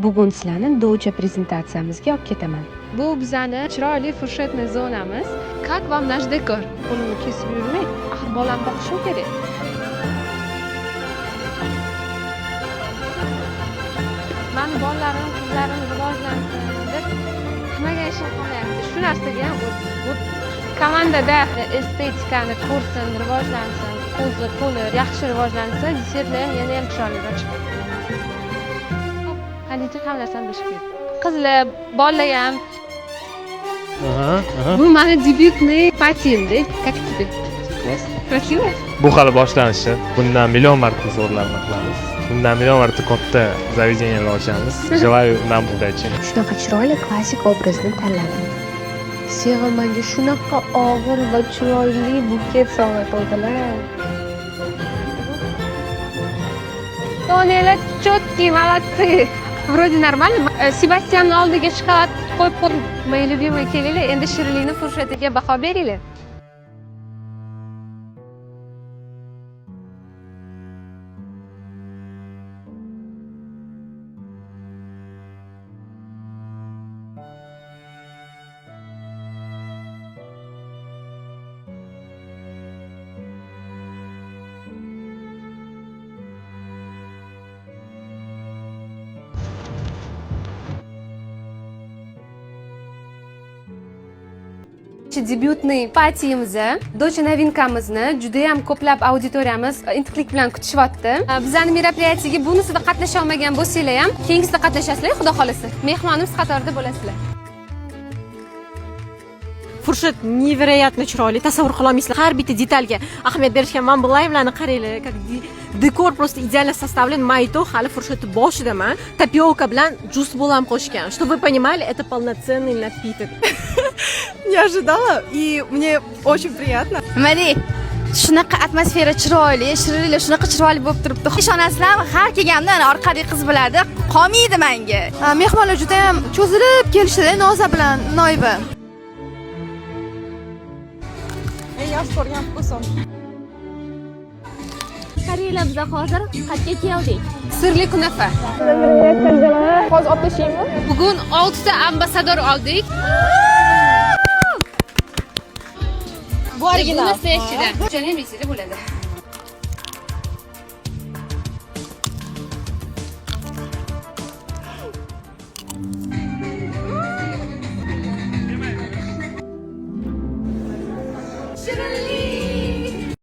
Bugun sizlarni Doja prezentatsiyamizga olib ketaman. Bu bizani chiroyli фуршетный zonamiz. Как вам наш декор? Qo'limni kesib yurmay, axir bolamni boqishim kerak. Mani bolalarim, qizlarim rivojlansin deb nimaga ishim qolmayapti. Shu narsaga ham bu komandada estetikani ko'rsin, rivojlansin, ko'zi, qo'li yaxshi rivojlansa, desertlar ham yana ham chiroyliroq chiqadi. Hadija hamma narsani bilishi kerak. Qizlar, bolalar ham. Aha. Bu mani дебютный patiyimda. Как тебе? Красиво? Bu hali boshlanishi. Bundan million marta zo'rlarni qilamiz. Bundan million marta katta заведения lar ochamiz. Желаю нам удачи. Shunaqa chiroyli klassik obrazni tanladim. Seva menga shunaqa og'ir va chiroyli buket sovg'a qildilar. Tonilar четкий, молодцы. Вроде нормально. Sebastyanni oldiga shokolad qo'yib qo'ydim. Мои любимые, kelinglar, endi shirinlikni furshetiga baho beringlar. Дебютный patiyimizni, Doja новинка mizni juda ham ko'plab auditoriyamiz intiqlik bilan kutishyapti. Bizani мероприятие ga bunisida qatnasha olmagan bo'lsanglar ham, keyingisida qatnashasizlar, xudo xolasa. Mehmonimiz qatorida bo'lasizlar. Furshet невероятно chiroyli, tasavvur qilolmaysizlar. Har bitta detalga ahamiyat berishgan. Mana bu laymlarni qaranglar, как декор просто идеально составлен. Mayto hali furshetni boshidaman. Tapioka bilan jus bo'lam qo'shgan. Чтобы вы понимали, это полноценный напиток. Не ожидала, и мне очень приятно. Nima dey, shunaqa atmosfera chiroyli, shirinliklar shunaqa chiroyli bo'lib turibdi. Ishonasizlarmi, har kelganimda ana orqadagi qiz biladi, qolmaydi menga. Mehmonlar juda ham cho'zilib kelishdi, Noza bilan Noiba. Eng yaxshi ko'rgan вкус im. Qaranglar, biz hozir qayerga keldik? Sirli kunafa. Hozir olib tashlaymi? Bugun 6 ta ambassador oldik. Bu original. Bunisi ichida. Jonim esingda bo'ladi.